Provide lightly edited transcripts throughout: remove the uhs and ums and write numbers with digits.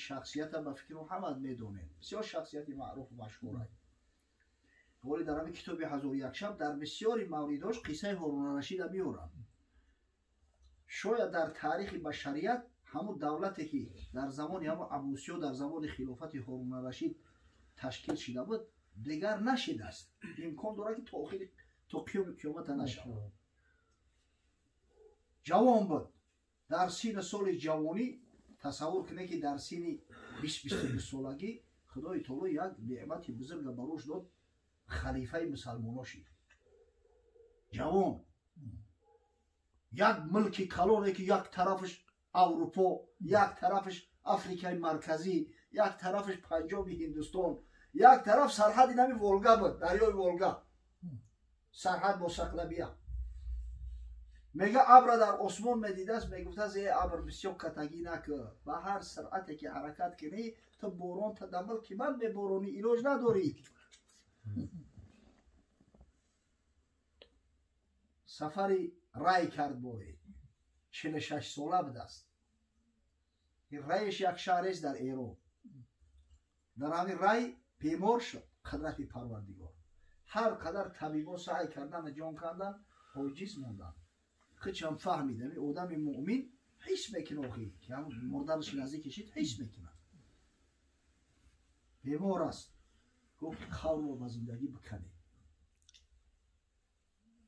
Шахсията ба фикру ҳамат медонем, бисёр шахсияти маъруфу машҳур аст. Вале дар ҳамин китоби ҳазору як шаб дар бисёри мавридҳош қиссаи Ҳорун Рашида меоранд. Шояд дар таърихи башарият ҳамун давлате ки дар замони ҳамун Аббосиё, дар замони хилофати Ҳорун Рашид ташкил шида буд, дигар нашидааст. Имкон дорад ки то охири то қиёми қиёмата нашавад. Ҷавон буд, дар сини соли ҷавонӣ, тасаввур кунед ки дар сини 20-22 солагӣ Худои таоло як неъмати бузурга барош дод, халифаи мусалмоно шид. Ҷавон, як мулки калоне ки як тарафаш Аврупо, як тарафаш Африкаи Марказӣ, як тарафаш Панҷоби Ҳиндустон, як тараф сарҳади нами Волга буд, дарёи Волга, сарҳад бо Сақлабия. Мега абра дар осмон медидааст, мегуфтааст: э абр, бисёр катагӣ накӣ, ба ҳар суръате ки ҳаракат кунӣ, ту борон та дар мулки ман меборонӣ, илоҷ надорӣ. Сафари Рай кард боре, 46 сола будааст. Райш як шаҳрест дар Эрон. Дар ҳамин Рай бемор шуд. Қудрати Парвардигор, ҳар қадар табибо саъй кардан, ҷон кардан, оҷиз монданд. Хичам фаҳмид, ами одами муъмин ҳис мекунад, охи ки ҳамун мурданаш наздик кишид, ҳис мекунад. Бемор аст, гуфт қавмро ба зиндагӣ биканед.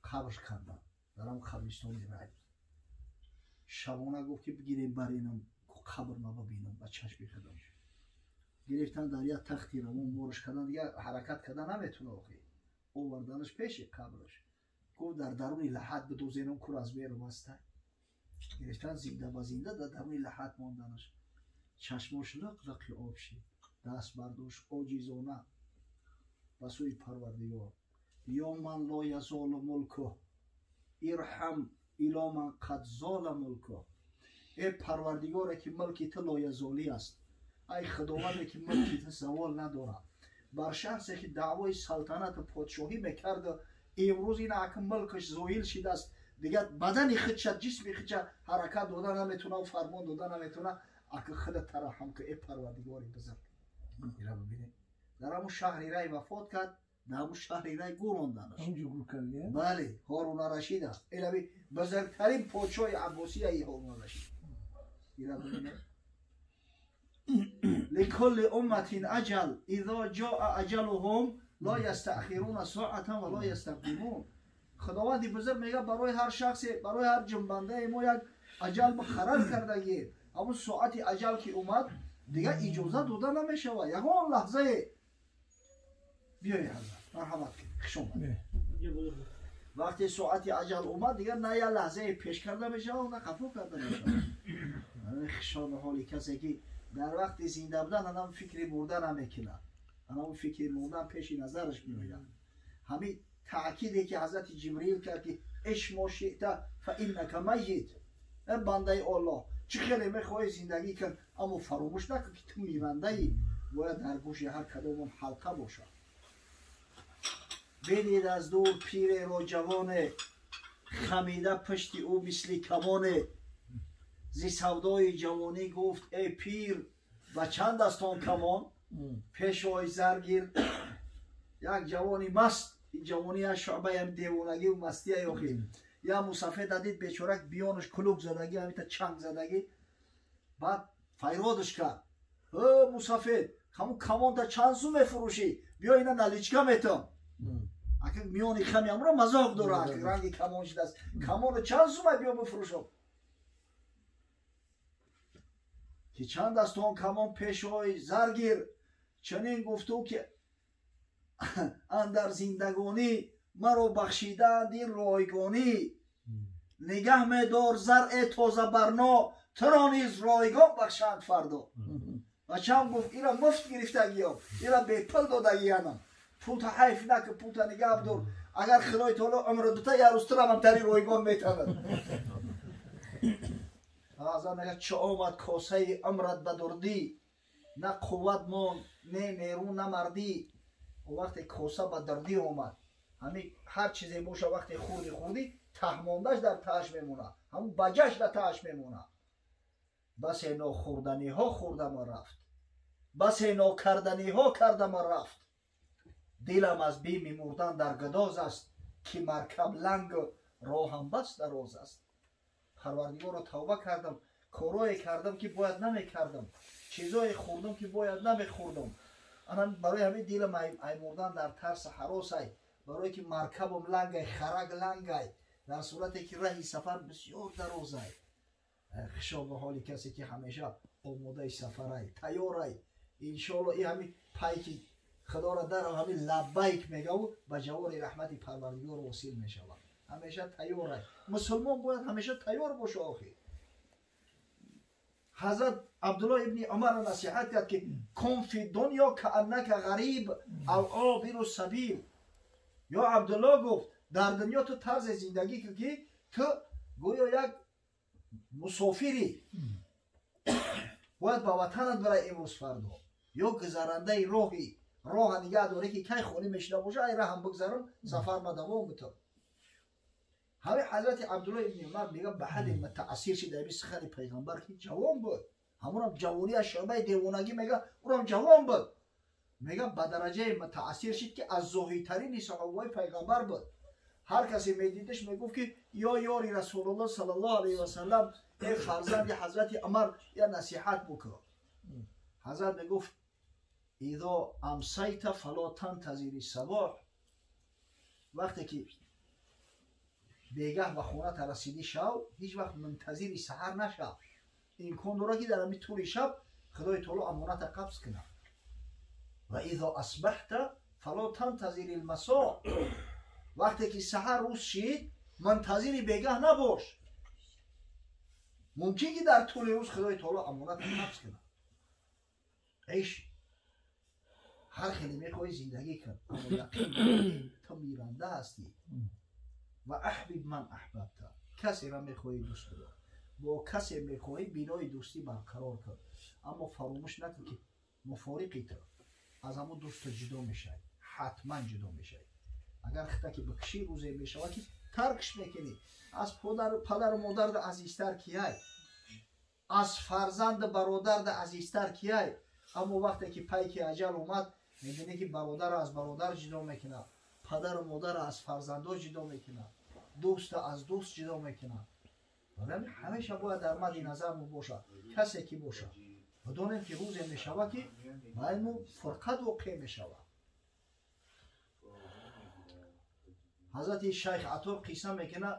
Қабр кардан дар ҳам қабристони Рай. Шабона гуфт ки бигирем баринам қабр, ма бибинам ба чашми худам. Гирифтан, дар як тахти равон морш кардан, дигар ҳаракат кардан наметуна, охи оварданаш пеши қабраш. Гуфт дар даруни лаҳат бидозенам, кур аз берум аста. Гирифтан зинда ба зинда дар даруни лаҳат монданаш. Чашмош лиқ лиқи об шид, даст бардошт оҷизона ба сӯи Парвардигор: ё ман ло язолу мулкуҳ, ирҳам ило ман қад зола мулкуҳ. Э Парвардигоре ки мулки ту лоязолӣ аст, ай Худованде ки мулки ту завол надорад, бар шахсе ки даъвои салтанату подшоҳӣ мекарду имрӯз ин ака мулкаш зоил шидааст, дигар бадани худша, ҷисми худша ҳаракат дода наметуна, фармон дода наметуна, ака худа тараҳам ку, э Парвардигори бузург. Ира бибинед, дар ҳамун шаҳри Рай вафот кард, дар ҳамун шаҳри Рай гӯронданаш. Бале, Ҳоруна Рашид аст, илави бузургтарин подшоҳи Аббосияи Ҳоруна Рашид. Ира бибинед: ликулли умматин аҷал, изо ҷоа аҷалуҳум ло ястаъхируна соатан ва ло ястақдимун. Худованди бузург мега барои ҳар шахсе, барои ҳар ҷунбандаи мо як аҷал муқаррар кардагӣ. Ҳамун соати аҷал ки омад, дигар иҷоза дода намешавад ягон лаҳзае. Биёед ҳазрат, марҳамат кунед, хуш омадед. Вақте соати аҷал омад, дигар на як лаҳзае пеш карда мешавад, на қафо карда мешавад. Хушону ҳоли касе ки дар вақти зинда будан анам фикри мурда намекунад, анам фикри мурдан пеши назараш меояд. Ҳамин таъкиде ки ҳазрати Ҷибриил кард ки иш мо шиъта фа иннака майит, э бандаи Оллоҳ, чӣ хеле мехоҳӣ зиндагӣ кун, аммо фаромӯш накун ки ту мирандаӣ. Бояд дар гӯши ҳар кадомон ҳалқа бошад. Бидид аз дур пиреро ҷавоне, хамида пушти ӯ мисли камоне. Зи савдои ҷавонӣ гуфт: эй пир, ба чанд аст он камон? Пешвои заргир. Як ҷавони маст, ин ҷавонӣ як шӯъбаи девонагиву мастия ёхи. Як мусафеда дид, бечорак биёнаш кулук задагӣ, ҳамита чанг задагӣ. Баъд файродаш кард: э мусафед, ҳамун камонта чанд сум мефурӯшӣ? Биё ина наличка метам. Ака миёни хами амро мазоқ дора, ака ранги камон шидааст. Камону чанд сума, биё бифурӯшам. Ки чанд аст он камон, пешвои заргир? Чунин гуфту ки андар зиндагонӣ маро бахшидаанд ин ройгонӣ. Нигаҳ медор заръе тозабарно, туро низ ройгон бахшанд фардо. Бачаам гуфт: ира муфт гирифтагиём, ира бепул додагиянам, пулта ҳайф накун, пулта нигаҳ бидор, агар Худои таоло умр дута, як рӯз турамам тари ройгон метавад. Аза мега: чӣ омад косаи умрат ба дурдӣ, на қувват монд, не нерӯ, на мардӣ. Вақте коса ба дурдӣ омад, ҳамин ҳар чизе боша, вақте хурди хурдӣ таҳмондаш дар тааш мемонад, ҳамун баҷаш дар тааш мемонад. Басе нохӯрданиҳо хӯрдамо рафт. Басе нокарданиҳо кардама рафт. Дилам аз бими мурдан дар гудоз аст, ки маркаб лангу роҳам бас дароз аст. Парвардигорро тавба кардам, корое кардам ки бояд намекардам, чизое хӯрдам ки бояд намехӯрдам. Ана барои ҳамин дилам ай мурдан дар тарси ҳаросай, барое ки маркабам лангай, харак лангай, дар сурате ки раҳи сафар бисёр дарозай. Хишо ба ҳоли касе ки ҳамеша омодаи сафарай, тайёрай. Иншоалло и ҳамин пайки худоро дар ҳамин лаббайк мегаву ба ҷавори раҳмати парвардигор восил мешавад. Ҳамеша тайёрай. Мусулмон бояд ҳамеша тайёр боша. Охир ҳазрат Абдулло ибни Умарро насиҳат кард ки кун фи дунё кааннака ғариб ав обиру сабил. Ё Абдулло гуфт, дар дунё ту тарзе зиндагӣ кун ки ту гӯё як мусофирӣ, бояд ба ватанат барай имрӯз фардо, ё гузарандаи роҳӣ, роҳа нигаҳ дорӣ ки кай холӣ мешуда боша, ай раҳам бигзарон, сафар ма давом битор. Ҳамин ҳазрати Абдулло ибни Умар мега ба ҳадде мутаассир шид ами сухани пайғамбар ки ҷавон буд, ҳамонам ҷавониаш шӯъбаи девонагӣ мега, урам ҷавон буд, мега ба дараҷае мутаассир шид ки аз зоҳидтарини саҳобаҳои пайғамбар буд. Ҳар касе медидиш мегуфт ки ё ёри Расулуллоҳ саллаллоҳу алайҳи васаллам, э фарзанди ҳазрати Умар, я насиҳат букун. Ҳазрат мегуфт изо амсайта фало тантазири сабоҳ. Вақте ки бегаҳ ба хоната расидӣ шав, ҳеҷ вақт мунтазири саҳар нашав. Имкон дорад ки дар ҳамин тӯли шаб Худои таоло амоната қабз кунад. Ва изо асбаҳта фало тантазири лмасо. Вақте ки саҳар рӯз шид, мунтазири бегаҳ набош. Мумкин ки дар тӯли рӯз Худои таоло амоната қабз кунад. Иш ҳар хеле мехоҳӣ зиндагӣ кун, аммо яқин ту миранда ҳастӣ. Ва аҳбиб ман аҳбабта, касеро мехоҳӣ дӯст бидор, бо касе мехоҳӣ бинои дӯстӣ барқарор кун, аммо фаромӯш накун ки муфориқи ту аз ҳамон дӯсту ҷудо мешавӣ, ҳатман ҷудо мешавӣ. Агар хитаки бикшӣ, рӯзе мешавад ки таркш мекунӣ. Аз падару модарда азизтар кияй, аз фарзанду бародарда азизтар кияй. Аммо вақте ки пайки аҷал омад, мебинӣ ки бародарро аз бародар ҷудо мекунад, падару модарро аз фарзандо ҷудо мекунад, дӯста аз дӯст ҷудо мекунад. Барои ҳамеша бояд дар мадди назармо бошад касе ки бошад, бидонем ки рӯзе мешавад ки байнмо фурқат воқеъ мешавад. Ҳазрати шайх Атор қисса мекунад.